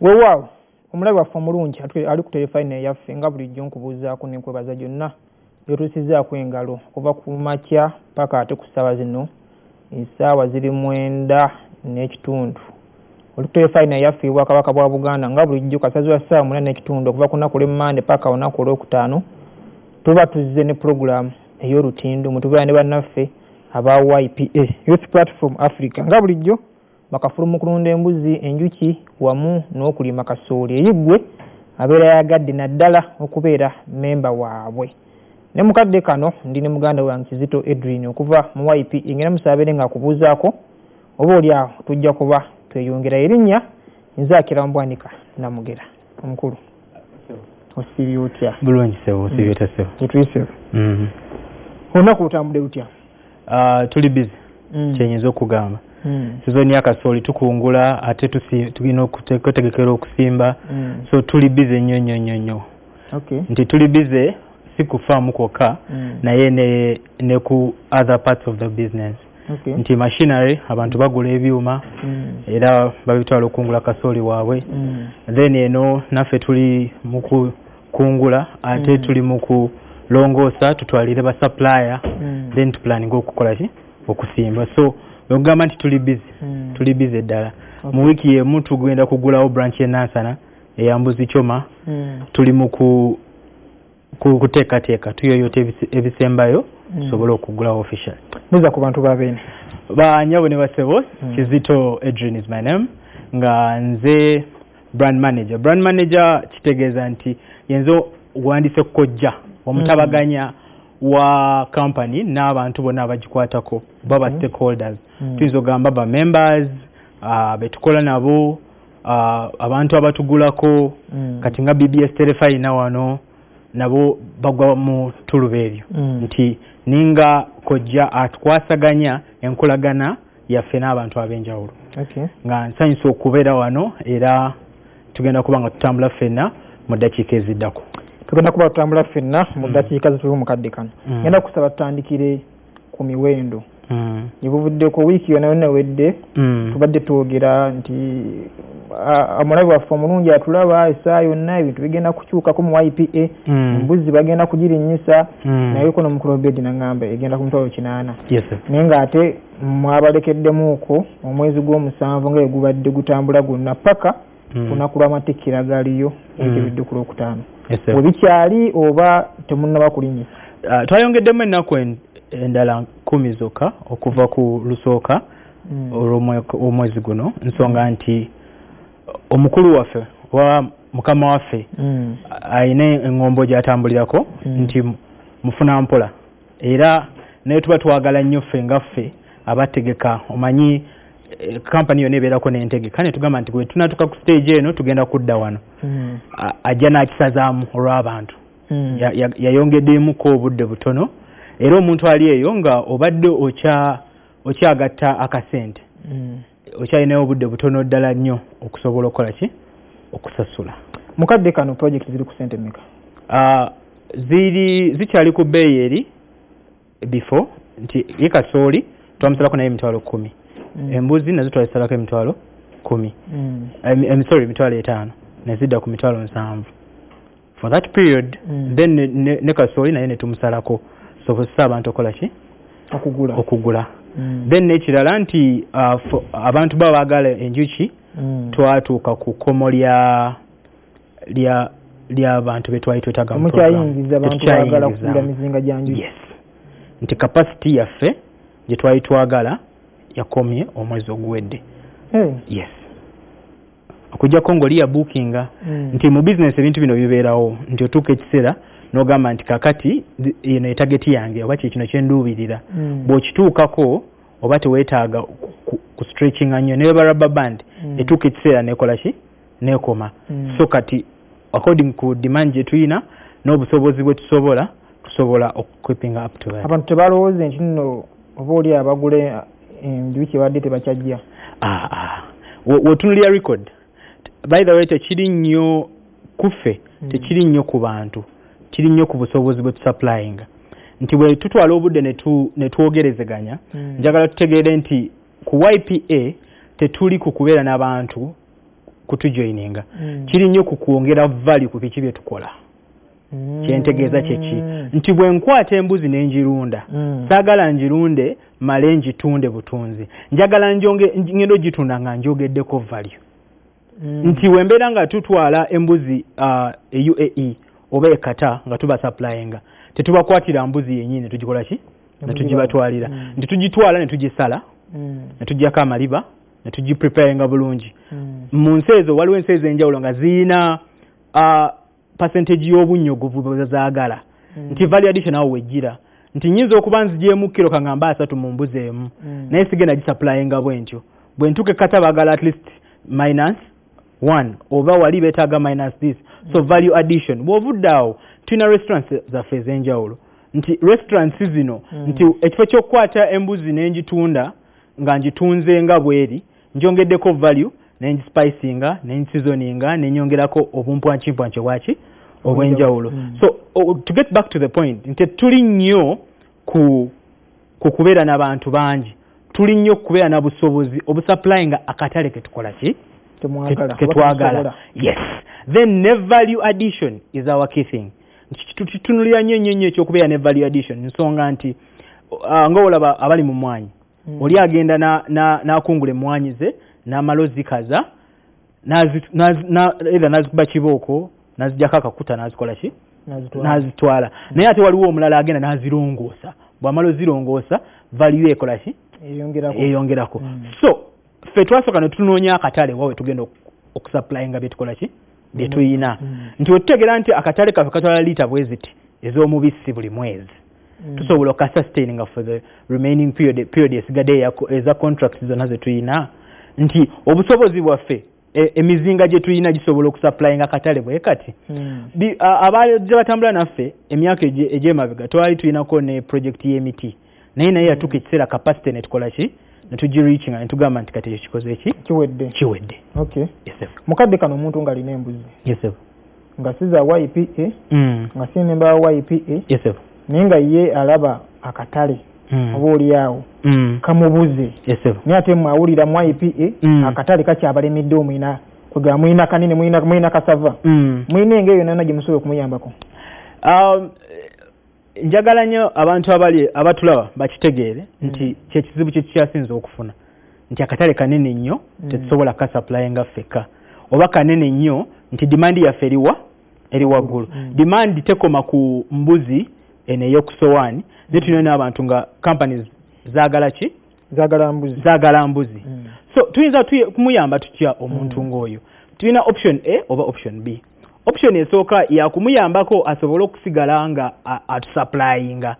Weewaawo omulabi waffe omulungi ali ku terefayina eyaffe, nga bulijjo nkubuuzaako nenkwebaza gyonna gyotuusizzaako engalo okuva ku makya paka ate ku ssaawa zino. Essaawa ziri 9:30. Oli ku terefayina eyaffe ey'Obwakabaka bwa Buganda, nga bulijjo kasazi wa ssaawa 8:30 okuva ku lunaku lw'Emmande paka olunaku Olwokutaano, tuba tuzze ne pulogulaamu ey'olutindo mwe tubeera ne bannaffe aba YPA, Youth Platform Africa, nga bulijjo bakafulu mu kulunda embuzi, enjuki wamu n'okulima kasooli. Eyiggwe abeera yagadde naddala okubeera memba waabwe. Ne mukadde kano ndi ne muganda wange Kizito Edwin okuva mu YPA, ngenda musaba nga akubuuzaako oba oli awo tujja kuba tweyongera. Erinnya nze Akira Mbwanika Namugera. Omukulu, osiibye otya? Bulungi sebo, osiibye otya sebo? Tetuyise. Olunaku lutambudde lutya? Tuli busy, kyenyinza okugamba. Sizoni ya kasooli tukungula, ate tulina okwetegekera okusimba, so tuli busy nnyo nnyo nnyo nnyo. Nti tuli busy si ku faamu kwokka, naye ne ku other parts of the business, nti machinery, abantu bagula ebyuma era babitwala okukungula kasooli waabwe. Then eno naffe tuli mu kukungula, ate tuli mu kulongoosa tutwalire ba supplier, then tuplaninga okukola ki? Okusimba. So okugamba nti tuli busy, tuli busy ddala. Mu wiiki emu tugenda kugulawo branch ye Nansana eya Mbuzi Choma. Tuli mu kuteekateeka, tuyoyota ebisembayo tusobole okugulawo official. Buuza ku bantu babeene. Banyabo ne basebo, Kizito Edwin is my name, nga nze brand manager. Brand manager kitegeeza nti yenze wandise kojja omutabaganya wa company n'abantu bonna abagikwatako, baba stakeholders. Tuyinza okugamba ba members, betukola nabo, abantu abatugulako. Kati nga BBS Terefayina wano nabo bagwa mu tuluba eryo, nti ninga kojja atukwasaganya enkolagana yaffe n'abantu ab'enjawulo. Nga nsanyusa okubeera wano, era tugenda kuba nga tutambula ffenna mu ddakiika eziddako. Tugenda kuba tutambula ffenna mu ddakiika zituli mu kadde kano. Ngenda kusaba tutandikire ku miwendo. Gyebuvuddeko wiiki yonna yonna ewedde tubadde twogera nti omulabi waffe omulungi atulaba essaawa yonna ebintu bigenda kukyukako mu YPA, embuzi bagenda kugirinnyisa, naye ko n'omukulu Obedi naŋŋamba egenda ku 800,000. Yes, sir. Naye ng'ate mwabalekeddemuuko omwezi gw'omusanvu nga gubadde gutambula gwonna paka lunaku lw'amatikkira galiyo wiiki ebidde ku Lwokutaano. Yes, sir. Bwe bikyali oba temunnaba kulinnyisa? Twayongeddemu ennaku endala 10 zokka okuva ku lusooka olw'omwezi guno, nsonga nti omukulu waffe oba mukama waffe alina eŋŋombo gy'atambulirako, nti mufuna mpola, era naye tuba twagala nnyo ffe nga ffe abategeka. Omanyi kampani yonna ebeerako n'entegeka, ne tugamba nti bwe tunatuuka ku stage eno tugenda kudda wano. Ajja n'akisazaamu olw'abantu. Yayongeddemuko obudde butono, era omuntu ali eyo nga obadde okyagatta akasente, okyalinayo obudde butono ddala nnyo okusobola okukola ki? Okusasula. Mukadde kano project ziri ku sente mmeka? Ziri zikyali ku bbeeyi eri before, nti ye kasooli twamusalako naye 10,000, embuzi nazo twazisalako 10,000, sorry, 50,000 nezidda ku 70,000 for that period. Then ne kasooli naye netumusalako sobozesa abantu okukola ki? Okugula. Okugula. Then n'ekirala nti abantu baba baagala enjuki, twatuuka ku kkomo lya ly'abantu be twali twetaaga mu program. Temukyayingiza bantu baagala Tetukyayingiza. Kugula mizinga gya njuki? Yes, nti capacity yaffe gye twali twagala yakomye omwezi oguwedde. Yes, okuggyako ng'oli yabuukinga, nti mu bizinesi ebintu bino bibeerawo, nti otuuka ekiseera n'ogamba nti kakati eno e target yange oba kye kino kyenduubirira. Bw'okituukako oba teweetaaga ku stretchinga nnyo, ne bweba rubber band, etuuka ekiseera nekola ki? Nekoma. So kati according ku demand gye tulina n'obusobozi bwe tusobola, tusobola okukeepinga up to that. Abantu tebalowooze nti nno oba oli abagula enjuki badde tebakyajja? Ah, ah. W'otunuulira record, by the way, tekiri nnyo kuffe, tekiri nnyo ku bantu, kiri nnyo ku busobozi bwe tusupplyinga, nti bwe tutwala obudde ne twogerezeganya. Njagala tutegeere nti ku YPA tetuli ku kubeera n'abantu. Kutujoininga kiri nnyo ku kwongera value ku biki bye tukola. Kyentegeeza kyeki? Nti bwe nkwata embuzi ne njirunda, saagala njirunde male ngitunde butunzi. Njagala njonge ngenda ogitunda nga njogeddeko value, nti wembeera nga tutwala embuzi e UAE oba e Qatar nga tubasupplyinga, tetubakwatira mbuzi yennyini tugikola ki ne tugibatwalira, nti tugitwala ne tugisala ne tuggyako amaliba ne tugipreparinga bulungi. Mu nsi ezo waliwo ensi ez'enjawulo nga ziyina percentage y'obunnyogovu bwe zaagala, nti value addition awo wejjira, nti nyinza okuba nzigyemu kiro kaŋŋamba 30 mu mbuzi emu, naye sigenda gisupplyinga bwe ntyo. Bwe ntuuka e Qatar baagala at least minus one, oba wali beetaaga minus this. So value addition. Bw'ovudde awo, tulina restaurants zaffe ez'enjawulo, nti restaurants zino, nti ekifo ky'okukwata embuzi n'engitunda nga ngitunze nga bweri, njongeddeko value, nengispicinga, nengiseasoninga, nenyongerako obumpwankimpwanki bwaki obw'enjawulo. So to get back to the point, nti tuli nnyo ku kubeera n'abantu bangi, tuli nnyo kubeera na busobozi obusupplyinga akatale ketukola ki Temwagala. Ketwagala, yes. Then ne value addition is our key thing. Nti tutunulira nnyo nnyo nnyo ekyokubeera ne value addition, nsonga nti nga olaba abali mu mmwanyi, oli agenda n'akungula emmwanyi ze n'amala ozikaza, either n'azikuba kibooko, n'aziggyako akakuta, n'azikola ki, n'azitwala. Naye ate waliwo omulala agenda n'azirongoosa. Bw'amala ozirongoosa, value ekola ki? Eyongerako. Eyongerako. So ffe twasooka ne tunoonya akatale wawe tugenda okusupplyinga bye tukola ki, bye tuyina, nti wetutegeera nti akatale kaffe katwala liita bwe ziti ez'omubisi buli mwezi, tusobola okasustaininga for the remaining period esigadde eza contracts zonna ze tuyina, nti obusobozi bwaffe, emizinga gye tulina gisobola okusupplyinga akatale bwe kati. Abajja batambula naffe emyaka egy'emabega, twali tulinako ne project y'emiti, naye yatuuka ekiseera capacity netukola ki, netugireachinga, netugamba nti kati ekyo kikoze ki? Kiwedde. Kiwedde. Okay. Yes, sir. Mukadde kano, omuntu ng'alina embuzi Yes, sir. nga si za YPA, nga si memba wa YPA, Yes, sir. naye nga ye alaba akatale oba oli awo kamubuze, Yes, sir. naye ate mwawulira mu YPA akatale kakyabalemedde, omwina kwegamba mulina kanene, mulina kasava, mulina engeri yonna gye musobola okumuyambako? Njagala nnyo abantu abali abatulaba bakitegeere nti kyekizibu kye kikyasinza okufuna, nti akatale kanene nnyo, tetusobola kasupplyinga ffekka, oba kanene nnyo nti demand yaffe eriwa eri waggulu. Demand tekoma ku mbuzi eno ey'okusowaani, naye tulina n'abantu nga companies zaagala ki? Zaagala mbuzi. Zaagala mbuzi. So tuyinza kumuyamba tutya omuntu ng'oyo? Tulina option A oba option B. Option esooka yakumuyambako asobole okusigala nga atusupplyinga.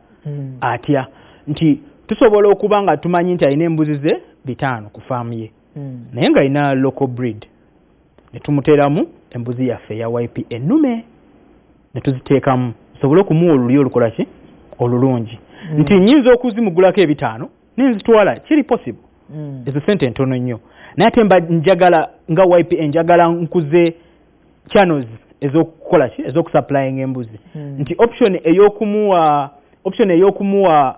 Atya? Nti tusobola okuba nga tumanyi nti alina embuzi ze 500 ku faamu ye, naye ng'alina local breed, ne tumuteeramu embuzi yaffe eya YP ennume, ne tuziteekamu tusobole okumuwa olulyo olukola ki, olulungi, nti nnyinza okuzimugulako 500 nenzitwala, kiri possible. Ezo sente ntono nnyo, naye ate mba njagala nga YP njagala nkuze channels ez'okukola ki, ez'okusupplyinga embuzi, nti option ey'okumuwa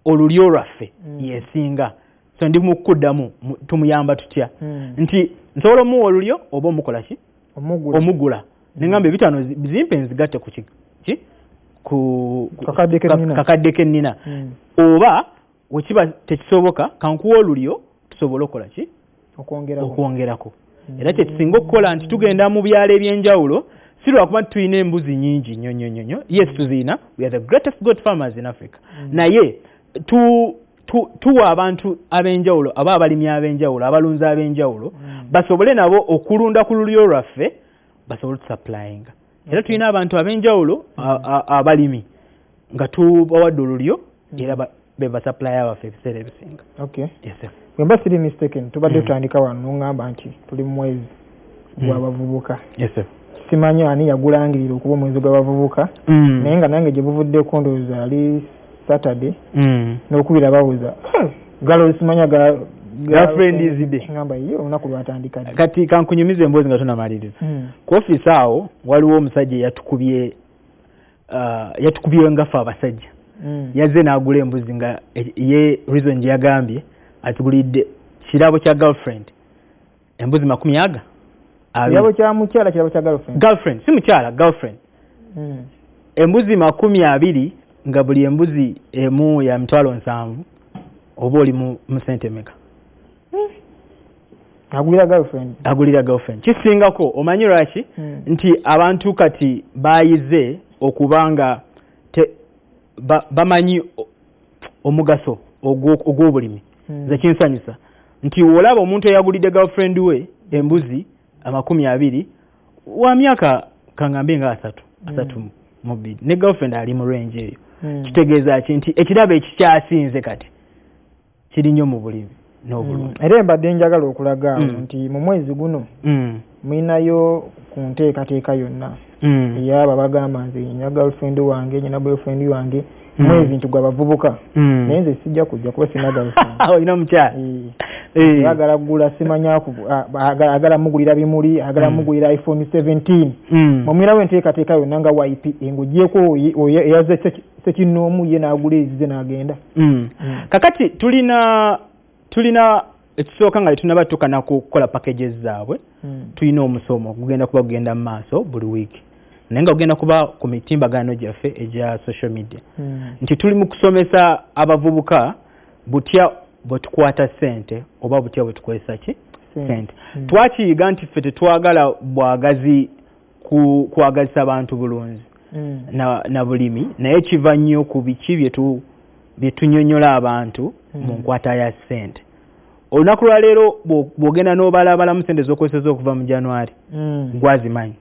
olulyo lwaffe yesinga. So ndi mu kuddamu, tumuyamba tutya? Nti nsobola omuwa olulyo oba omukola ki? Omugula. Omugula, neŋŋamba 500 zimpe nzigatte ku ki ku Kakadde kennina. Kakadde kennina. Oba wekiba tekisoboka, kankuwa olulyo tusobole okukola ki? Okwongerako. Okwongerako. Era kyetusinga okukola nti tugenda mu byalo ebyenjawulo, si lwakuba nti tulina embuzi nyingi nnyo nnyo nnyo nnyo. Yes, tuzirina, we are the greatest goat farmers in Africa, naye tuwa abantu ab'enjawulo aba abalimi ab'enjawulo, abalunzi ab'enjawulo, basobole nabo okulunda ku lulyo lwaffe, basobole otusupplyinga. Era tulina abantu ab'enjawulo, abalimi nga tubawadde olulyo, era be basupplier baffe ebiseera ebisinga. Okay. Yes, sir. Bwe mba siri mistaken, tubadde tutandika wano noŋŋamba nti tuli mu mwezi gw'abavubuka. Yes, sir. Simanyi ani yagulangirira okuba omwezi gw'abavubuka, naye nga nange gye buvuddeko, ndowooza ali Saturday, n'okubira babuuza galo simanya ga Girlfriend Day. Ngamba ye olunaku lwatandika ddi? Kati kankunyumiza emboozi nga tonamaliriza. Ku ofiisi awo waliwo omusajja yatukubye, yatukubye nga ffe abasajja. Yazze n'agula embuzi nga ye reason gye yagambye atugulidde kirabo kya girlfriend, embuzi makumi aga. Kirabo kya mukyala, kirabo kya girlfriend? Girlfriend, si mukyala, girlfriend. Embuzi 20 nga buli embuzi emu ya 700,000, oba oli mu sente meka? Agulira girlfriend? Agulira girlfriend. Kisingako, omanyi lwaki? Nti abantu kati bayize okuba nga bamanyi omugaso ogw'obulimi. Nze kinsanyusa nti olaba omuntu eyagulidde girlfriend we embuzi 20 wa myaka kangambe nga 30, 32, ne girlfriend ali mu range eyo. Kitegeeza ki? Nti ekirabo ekikyasinze kati kiri nnyo mu bulimi n'obulungi. Era mbadde njagala okulaga awo nti mu mwezi guno mulinayo ku nteekateeka yonna ey'abo abagamba nze nyina girlfriend wange, nyina boyfriend wange, mwezi nti gwe abavubuka. Naye nze sijja kujja kuba sina girlfriend. Olina omukyala? Eh. Ayagala kugula, simanya ayagala mugulira bimuli, ayagala mugulira iPhone 17. Mwamwirawo enteekateeka yonna nga YPA ng'ogyeko eyaze sekinnoomu ye n'agula ezize n'agenda. Kakati tulina ekisooka nga tetunnaba tutuuka kukola packages zaabwe. Tulina omusomo gugenda kuba gugenda mu maaso buli wiiki, naye nga gugenda kuba ku mitimbagano gyaffe egya social media, nti tuli mu kusomesa abavubuka butya bwe tukwata ssente oba butya bwe tukozesa ki ssente. Twakiyiga nti ffe tetwagala bwagazi kwagazisa bantu bulunzi na bulimi, naye kiva nnyo ku biki bye tunyonnyola abantu mu nkwata ya ssente. Olunaku lwaleero bw'ogenda n'obalabalamu ssente z'okozeseza okuva mu January, gwazimanyi,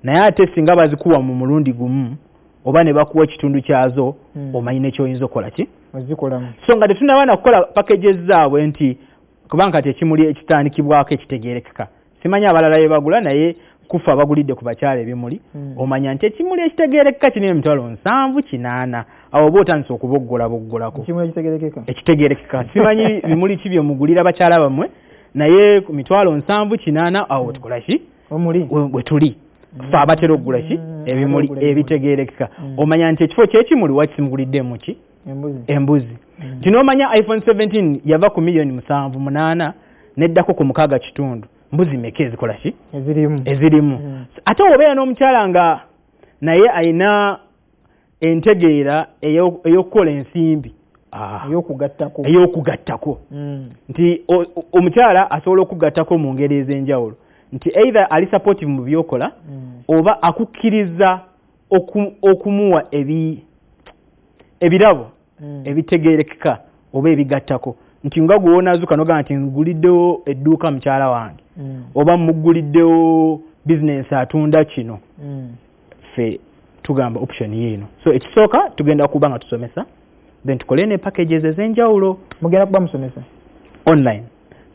naye ate singa bazikuwa mu mulundi gumu oba ne bakuwa ekitundu kyazo, omanyi nekyoyinza okukola ki ozikolamu. So nga tetunaba na kukola packages zaabwe, nti kubanga kati ekimuli ekitandikibwako ekitegerekeka, simanyi abalala bye bagula, naye kufa abagulidde ku bakyala ebimuli, omanya nti ekimuli ekitegerekeka kirina 70,000, 80,000, awo oba otandise okuboggola boggolako. Ekimuli ekitegerekeka? Ekitegerekeka. Simanyi bimuli ki byemugulira bakyala bammwe, naye ku 70,000, 80,000 awo tukola ki? Omuli we tuli fe abatera okugula ki ebimuli abatera okugula ebitegerekeka. Omanya nti ekifo kyekimuli wakisimuguliddemu ki? Embuzi. Embuzi. Nti n'omanya iPhone 17 yava ku miliyoni 7, 8 neddako ku 6.5, mbuzi meka ezikola ki? Ezirimu. Ezirimu. Ate obeera n'omukyala nga naye ayina entegeera ey'okukola ensimbi. Ey'okugattako. Ey'okugattako. Nti omukyala asobola okugattako mu ngeri ez'enjawulo, nti either ali supportive mu byokola oba akukkiriza okumuwa ebirabo ebitegerekeka oba ebigattako, nti nga gw'onaazuuka n'ogamba nti nguliddewo edduuka mukyala wange oba muguliddewo bizinensi atunda kino. Ffe tugamba option yiino. So ekisooka tugenda kuba nga tusomesa, then tukole ne packages ez'enjawulo. Mugenda kuba musomesa? Online,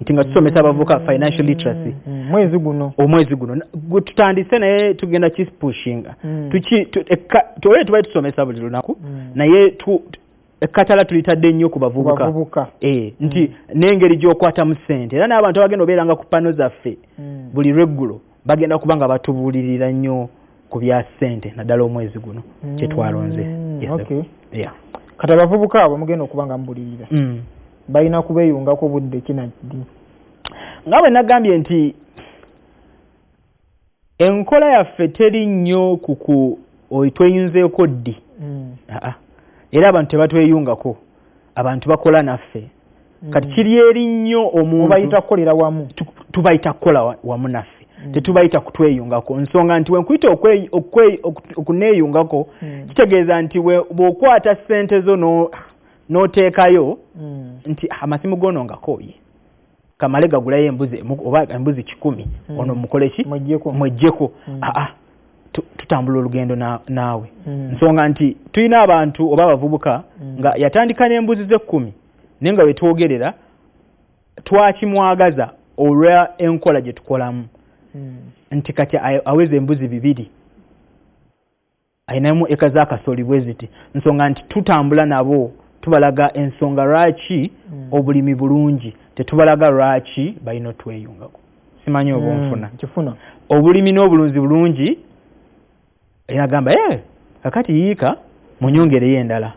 nti nga tusomesa abavubuka financial literacy. Mwezi guno? Omwezi guno gwe tutandise, naye tugenda kipushinga. Tuole tubali tusomesa buli lunaku, naye ekkatala tulitadde nnyo ku bavubuka. Bavubuka. Nti n'engeri gy'okwatamu ssente, era n'abantu abagenda obeeranga ku pano zaffe buli lweggulo bagenda kuba nga batubuulirira nnyo ku bya ssente, naddala omwezi guno kyetwalonze. Yes, sir. Yeah. Kati abavubuka abo mugenda okuba nga mubulirira, balina kubeeyungako budde ki na ddi? Nga bwe nagambye nti enkola yaffe teri nnyo kuku tweyunzeeko ddi. Aa, era abantu tebatweyungako, abantu bakola naffe. Kati kiri eri nnyo omuntu Mubayita kukolera wamu? Tubayita kukola wamu naffe. Tetubayita kutweyungako, nsonga nti wenkuyita okuneeyungako, kitegeeza nti bw'okwata ssente zo n'oteekayo nti amasimu gono nga kooye kamale gagulayo embuzi oba embuzi 100, ono mukole ki? Mweggyeko. Mweggyeko. Aa, tutambula olugendo naawe, nsonga nti tulina abantu oba abavubuka nga yatandika n'embuzi z'ekkumi, naye nga wetwogerera twakimwagaza olwa enkola gye tukolamu, nti kati aweza embuzi 200, ayinamu eka z'akasoli bwe ziti, nsonga nti tutambula nabo, tubalaga ensonga lwaki obulimi bulungi, tetubalaga lwaki balina otweyungako. Simanyi oba onfuna? Kifuna. Obulimi n'obulunzi bulungi, era agamba, kakati yiika munyongereyo endala,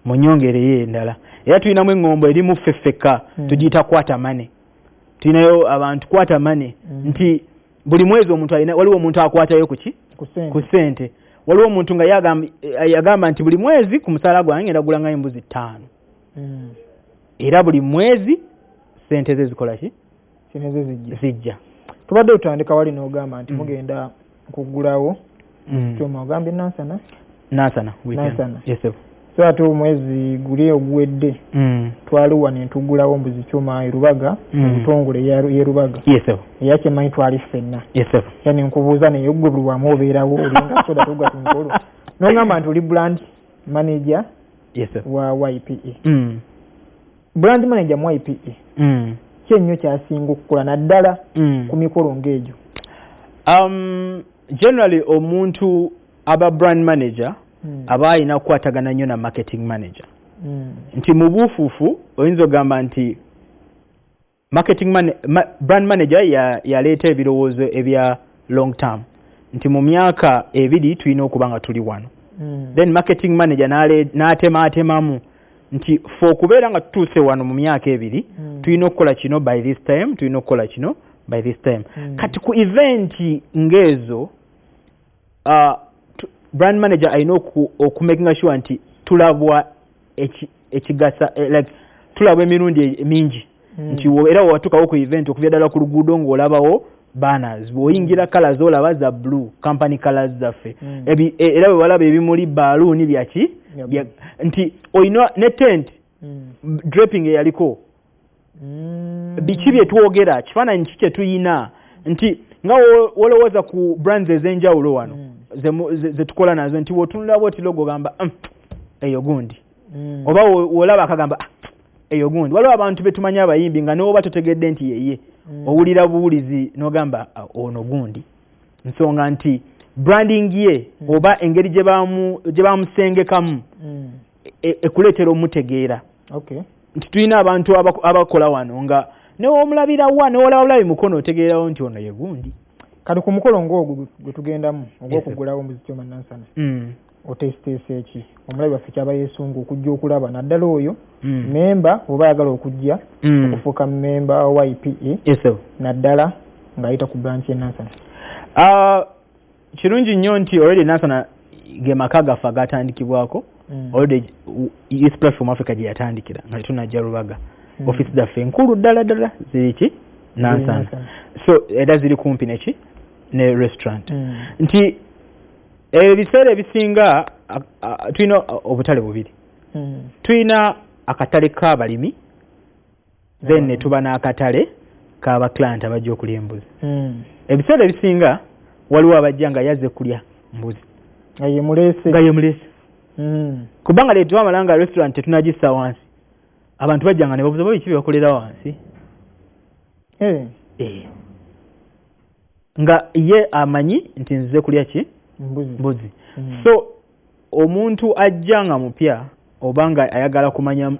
munyongereyo endala. Era tulinamu eŋŋombo erimu ffe ffekka, tugiyita kwata money. Tulinayo abantu kwata money, nti Buli mwezi omuntu alina, waliwo omuntu akwatayo ku ki? Ku ssente. Waliwo omuntu nga yagamba nti buli mwezi ku musaala gwange ngenda kugulangayo embuzi 5. Era buli mwezi ssente ze zikola ki? Ssente ze zijja. Zijja. Tubadde tutandika wali n'ogamba nti mugenda kuggulawo kyoma, ogambye Nansana? Nansana. Nansana. Yes, sir. So ate omwezi guli oguwedde twaliwa ne tuggulawo mbuzi kyoma e Rubaga, ebitongole ye Rubaga. Yes, sir. Era kyemmanyi twali ffenna. Yes, sir. Yani nkubuuza naye gwe buli wamu obeerawo olinga soda togwa ku mikolo. N'ogamba nti oli brand manager. Yes, sir. Wa YPA. Brand manager mu YPA. Ki ennyo kyasinga okukola naddala ku mikolo ng'egyo? Generally omuntu aba brand manager aba alina kukwatagana nnyo na marketing manager. Nti mu buufuufu oyinza okugamba nti marketing brand manager yaleeta ebirowoozo ebya long term, nti mu myaka 2 tulina okuba nga tuli wano. Then marketing manager n'atemaatemamu nti ffe okubeera nga tutuuse wano mu myaka 2 tulina okukola kino by this time, tulina okukola kino by this time. Kati ku event ng'ezo brand manager alina okumakinga sure nti tulabwa ekigasa, like tulabwa emirundi mingi. Nti era watuukawo ku event okuvya ddala ku luguudo ng'olabawo banners, bw'oyingira colors olaba za blue, company colors zaffe. Era bwe walaba ebimuli baaluuni byaki nti olina ne tent draping eyaliko biki bye twogera, kifaananyi ki kye tuyina, nti nga wolowooza ku brands ez'enjawulo wano ze tukola nazo, nti w'otunula bw'oti logo ogamba eyo gundi, oba wolaba akagamba eyo gundi. Waliwo abantu be tumanyi abayimbi nga n'oba totegedde nti yeye, owulira buwulizi n'ogamba ono gundi, nsonga nti branding ye oba engeri gye bamusengekamu ekuleetera omutegeera. Nti tulina abantu abakola wano nga newomulabira wa newolaba bulabi mukono otegeerawo nti ono ye gundi. Kati ku mukolo ng'ogwo gwe tugendamu ogw'okuggulawo mbuzi kyoma Nansana, oteesiteese eki omulabi waffe kyaba yeesunga okujja okulaba, naddala oyo memba oba ayagala okujja okufuuka memba wa YPA, naddala ng'ayita ku branch ye Nansana? Kirungi nnyo nti already Nansana ge maka gaffe agatandikibwako. Already Youth Platform Africa gye yatandikira nga tetunajja Rubaga. Office zaffe enkulu ddala ddala ziri ki? Nansana. So era ziri kumpi neki ne restaurant. Nti ebiseera ebisinga tulina obutale bubiri. Tulina akatale k'abalimi, then ne tuba n'akatale k'aba client abajja okulya embuzi. Ebiseera ebisinga waliwo abajja nga yazze kulya mbuzi nga ye muleese, nga ye muleese. Kubanga leero twamala nga restaurant tetunagissa wansi, abantu bajja nga ne babuuza biki bye bakolera wansi. Nga ye amanyi nti nzize kulya ki? Mbuzi. So omuntu ajja nga mupya oba nga ayagala kumanya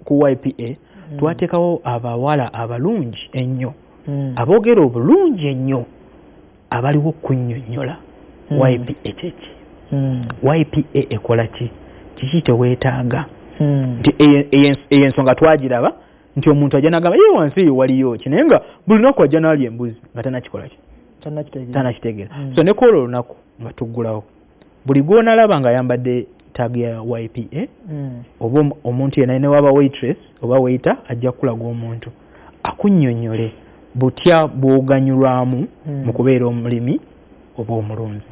ku YPA, twateekawo abawala abalungi ennyo, aboogera obulungi ennyo, abaliwo kunnyonnyola YPA kyeki, YPA ekola ki, kiki kye weetaaga. Nti eyo ensonga twagiraba nti omuntu ajja n'agamba ye wansi eyo waliyo ki, naye nga buli lunaku ajja n'alya embuzi nga tannakikola ki, tannakitegeera. So ne kwolwo olunaku nga tuggulawo, buli gw'onalaba ng'ayambadde tag ya YPA, oba omuntu yenna ne waba waitress oba waiter, ajja kukulaga omuntu akunnyonnyole butya bw'oganyulwamu mu kubeera omulimi oba omulunzi,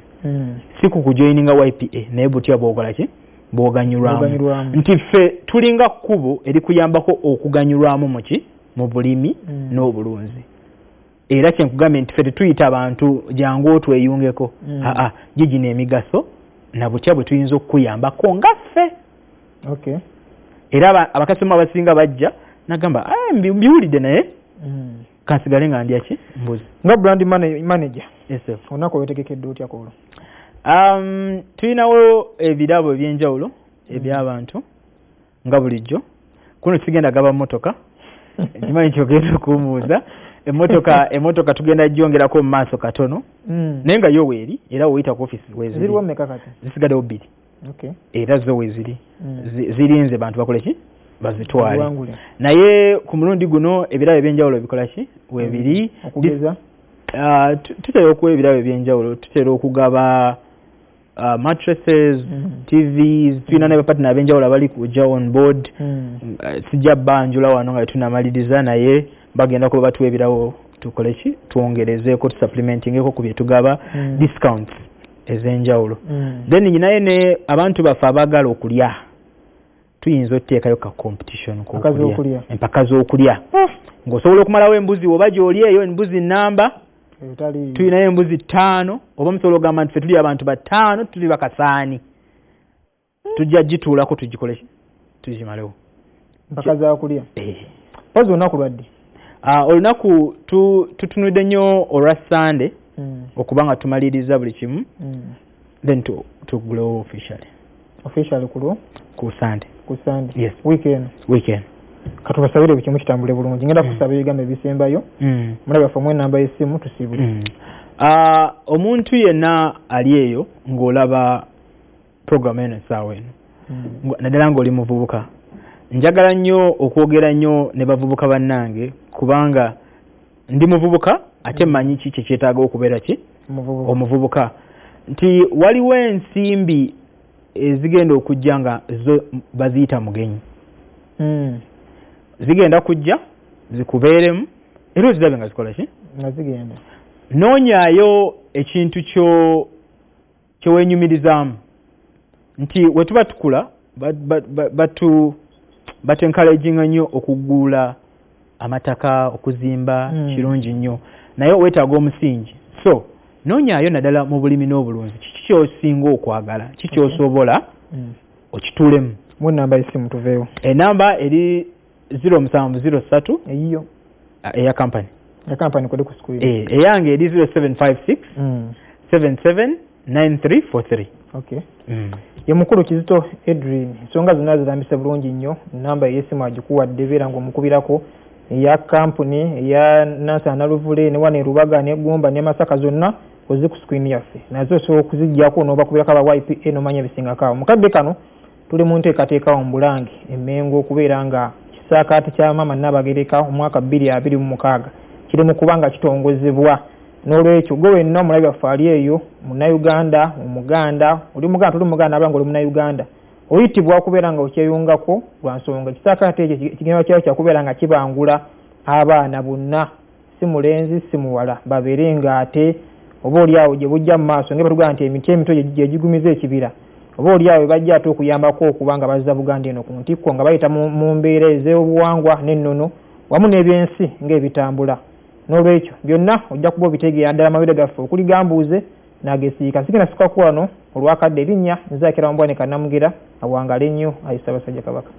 si ku kujoininga YPA, naye butya bw'okola ki, bw'oganyulwamu. Nti ffe tulinga kkubo erikuyambako okuganyulwamu muki mu bulimi n'obulunzi. Era kyenkugambye nti ffe tetuyita abantu jangu otweyungeko, aa gigino emigaso na butya bwe tuyinza okukuyambako nga ffe. Era abakasitoma abasinga bajja nagamba mbiwulidde naye kansigale nga ndya ki, mbuzi. Nga brand manager, olunaku olwetegekedde otya kwolwo? Tulinawo ebirabo ebyenjawulo eby'abantu nga bulijjo. Kuno sigenda gaba mmotoka, nkimanyi kyogenda okumbuuza emmotoka tugenda gyongerako mu maaso katono, naye nga yo weeri era woyita ku office weziri. Zisigaddewo 2. Era zo weziri, zirinze bantu bakole ki, bazitwale. Naye ku mulundi guno ebirabo ebyenjawulo bikola ki, weebiri. Okugeza? Tutera okuwa ebirabo ebyenjawulo, tutera okugaba mattresses, TVs, tulina ne bapartner ab'enjawulo abali kujja on board. Sijja banjula wano nga tetunamaliriza, naye bagenda kuba batuwa ebirabo, tukole ki, twongerezeeko, tusupplementingeko ku bye tugaba, discounts ez'enjawulo. Then nyinayo ne abantu baffe abaagala okulya, tuyinza otuteekayo ka competition. Empaka z'okulya. Empaka z'okulya, ng'osobola okumalawo embuzi oba gy'oli eyo, embuzi namba. Etali. Tulinayo embuzi 5, oba musobola okugamba nti ffe tuli abantu 5, tuli bakasaani, tujja gituulako tugikole ki, tugimalewo. Mpaka za kulya. Eh. Pozi olunaku lwaddi? Ah, olunaku tutunudde nnyo olwa Sande okuba nga tumaliriza buli kimu, then tugulewo officially. Officially ku lwo? Ku Sande. Ku Sande? Yes. Week eno? Weekend. Katubasabire buli kimu kitambule bulungi. Ngenda kusaba ebigambo ebisembayo. Mulabe waffe, omuwe enamba y'essimu tusiibule. Ah, omuntu yenna ali eyo ng'olaba program eno essaawa eno, naddala ng'oli muvubuka, njagala nnyo okwogera nnyo ne bavubuka bannange, kubanga ndi muvubuka ate mmanyi ki kyekyetaaga okubeera ki omuvubuka. Omuvubuka, nti waliwo ensimbi ezigenda okujja nga zo baziyita mugenyi. Zigenda kujja zikubeeremu era ozirabe nga zikola ki? Nga zigenda. Noonyaayo ekintu kyo kyewenyumirizaamu, nti we tuba tukula batu encouraginga nnyo okugula amataka, okuzimba. Kirungi nnyo, naye weetaaga omusingi, so noonyaayo naddala mu bulimi n'obulunzi, kiki kyosinga okwagala, ki kyosobola okituulemu. Mu enamba y'essimu tuveewo. Enamba eri 0703. Eyiyo? Eya kampani. Ya kampani kuli ku screen. Eh, eyange eri 0756 779343. Okay. Ye mukulu Kizito Edwin, ensonga zonna zirambise bulungi nnyo. Namba ey'essimu agikuwadde, beera ng'omukubirako, eya kampuni eya Nansana, Naluvule, ne wano e Rubaga ne Gomba ne Masaka, zonna ozi ku screen yaffe, nazo osobola okuziggyako n'obakubirako aba YPA n'omanya ebisingako awo. Mukadde kano tuli mu nteekateeka awo mu Bulange Emmengo okubeera nga kisaakaate kya Maama Nnabagereka omwaka 2026 kiri mu kuba nga kitongozebwa. N'olwekyo gwe wenna omulabi waffe ali eyo, Munnayuganda, Omuganda, oli Muganda, toli Muganda, aba nga oli Munnayuganda, oyitibwa okubeera nga okyeyungako, lwa nsonga ekisaakaate ekyo ekigendwa kyayo kyakubeera nga kibangula abaana bonna, si mulenzi si muwala, babeere nga ate oba oli awo gye bujja mu maaso, nga batugamba nti emiti emito gye gigumiza ekibira, oba oli awo bajja ate okuyambako okuba nga bazza Buganda eno ku ntikko nga bayita mu mbeera ez'obuwangwa n'ennono wamu n'ebyensi ng'ebitambula. N'olwekyo byonna ojja kuba obitegeera ddala amawulire gaffe okuli gambuuze n'agesiika. Sigenda sukako wano olwakadde. Erinnya nzaakira Wambwane Kannamugera. Awangale nnyo ayi Ssaabasajja Kabaka.